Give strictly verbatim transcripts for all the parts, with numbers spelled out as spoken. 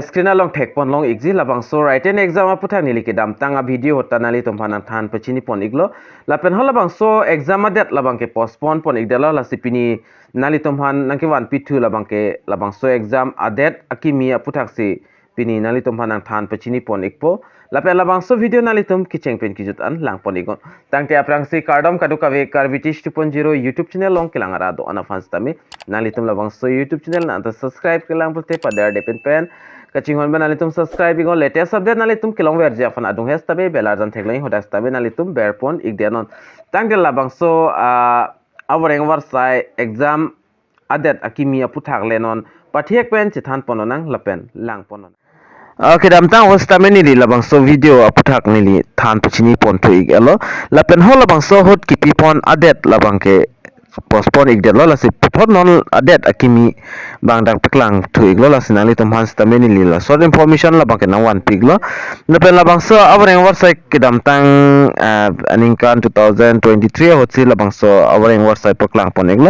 screen along thekpon long ikji, labangso written exam aputhak neli kedamtang a video ahut ta nanglitum aphan nangthan pachini pon iklo. Lapen ho labangso exam adet labangke postpone pon ikdetlo, lasi pini nanglitum aphan nangkevan pithu labangke labangso exam adet akimi aputhak si pini nanglitum aphan nangthan pachini pon ikpo. Lapen labangso video nanglitum kecheng pen kejut an lang pon iknon. Tangte aphrangsi kardom kadokave Karbi Teach two point zero YouTube channel along kelang arat do-an aphan sitame. Nanglitum labangso YouTube channel nangta subscribe kelang pulote padar de pen pen kachinghon pen nanglitum subscribe iknon, latest update nanglitum kelongverji aphan adung he sitame bell arjan theklong hadak sitame nanglitum ber pon ikdetnon. Tangte labangso, ah, avoreng avarsai exam adet akimi aputhak le non pathek pen chethan pon lonang lapen lang pon lonang. Ah, kedamtang ahut sitame neli labangso video aputhak neli than pachini pon thu ik-etlo. Lapen ho labangso ahut kipi pon adet labangke postpone ikdetlo, lasi puthot non adet akimi abang dak paklang thu iklo, lasi nanglitum aphan sitame neli la short information labangke nangvan pi iklo. Lapen labangso avoreng avarsai kedamtang, ah, aningkan two thousand twenty-three ahut si labangso avoreng avarsai paklang pon iklo.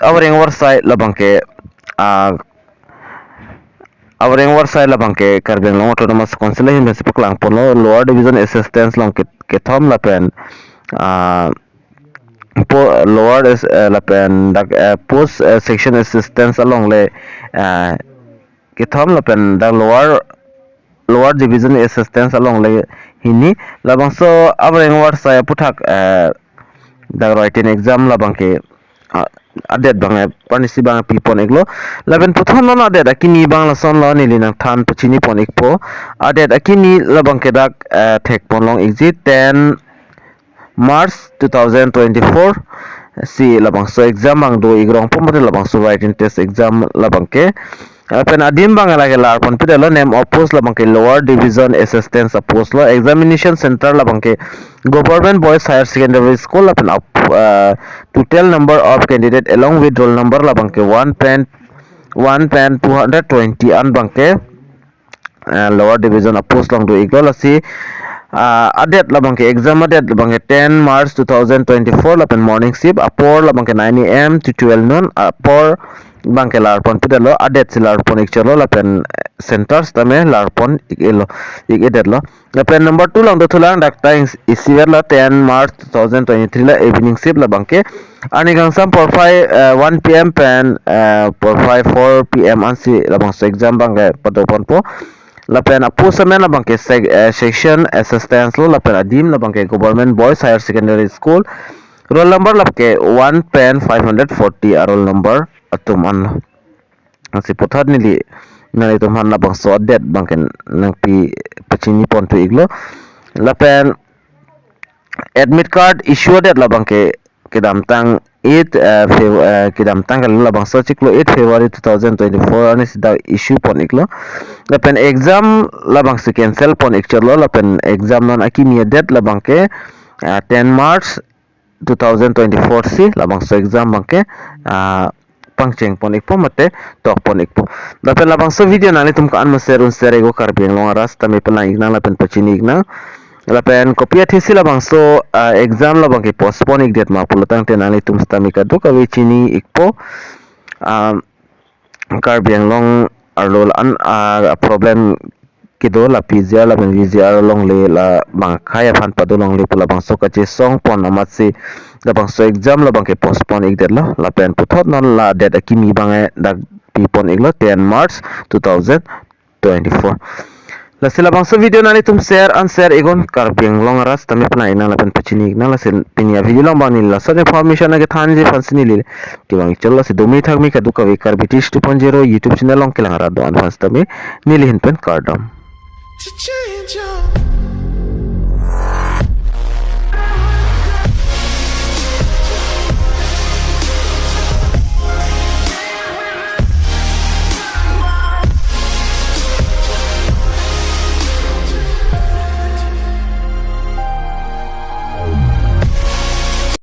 Avoreng avarsai labangke, ah, avoreng avarsai labangke Karbi Anglong Autonomous Council ahin pensi paklang ponlo, Lower Division Assistance along ke-, kethom lapen, ah, po-, lower is, eh, lapen dak, eh, post, eh, section assistance along le, eh, kethom lapen dak lower, lower division assistance along le hini. Labangso avoreng avarsai aputhak, eh, dak written exam labangke, ah, adet abang, eh, panisi abang pi pon iklo. Lapen puthot non adet akimi abang lasonlo, neli nangthan pachini pon ikpo. Adet akimi labangke dak, eh, thekpon long ikji ten March two thousand twenty-four si labangso exam abang do ikrong po mate labangso written test exam labangke. Lapen adim abang lake lar pon pidetlo, name of post labangke Lower Division Assistance apost lo, examination center labangke Government Boys Higher Secondary School lapen ap-, ah, total number of candidate along with roll number labangke one pen, one pen two hundred twenty an abangke, ah, Lower Division apost along do iklo, lasi, ah, adet labangke exam adet labangke ten March two thousand twenty-four lapen morning shift, apor labangke nine A M to twelve noon, apor abangke lar pon pidetlo, adet si lar pon ikchotlo lapen center sitame lar pon ik-etlo, ik-edetlo. Lapen number two along dothulang, dak ta isi verlo ten March two thousand twenty-three la evening shift labangke arni kangsam por five, eh, one P M pen, eh, por five four P M ansi labangso exam abangke pado ponpo. Lapen apost amen labangke sec-, eh, section assistance lo, lapen adim labangke Government Boys Higher Secondary School. Roll number labangke one pen five hundred forty a roll number atum anlo. Lasi puthot neli nanglitum aphan labangso adet abangke nangpi pachini pon thu iklo. Lapen admit card issue adet labangke kedamtang eight, eh, Feb-, eh, kedamtang kali, labangso chiklo eight February two thousand twenty-four arni si dak issue pon iklo. Lapen exam labangsi cancel pon ikchotlo, lapen exam non akimi adet labangke, eh, ten March two thousand twenty-four si labangso exam abangke, ah, pangcheng pon ikpo mate tok pon ikpo. Lapen labangso video nanglitum ko-an ma share un share iknon, Karbi Anglong arat sitame palang iknang lapen pachini iknang. Lapen kopi athe si labangso, ah, exam labangke postpone ikdet ma pulo tangte nanglitum sitame kadokave chini ikpo. Ah, Karbi Anglong arlo an, ah, problem kedo la P G R lapen V G R along le, la bang akhai aphan pado longle pu labangso kachesong pon amatsi labangso exam labangke postpone ikdetlo, lapen puthot non la date akimi abang dak pi pon iklo, ten March two thousand twenty-four. Lasi labangso video nanglitum share an share iknon, Karbi Anglong arat sitame palang iknang lapen pachini iknang. Lasi pini a video along abang neli la short information nangkethanji aphansi neli kevang ikchotlo, lasi dome thakme kadokave Karbi Teach two point zero YouTube channel along kelang arat do-an aphan sitame neli ahin pen kardom. To change your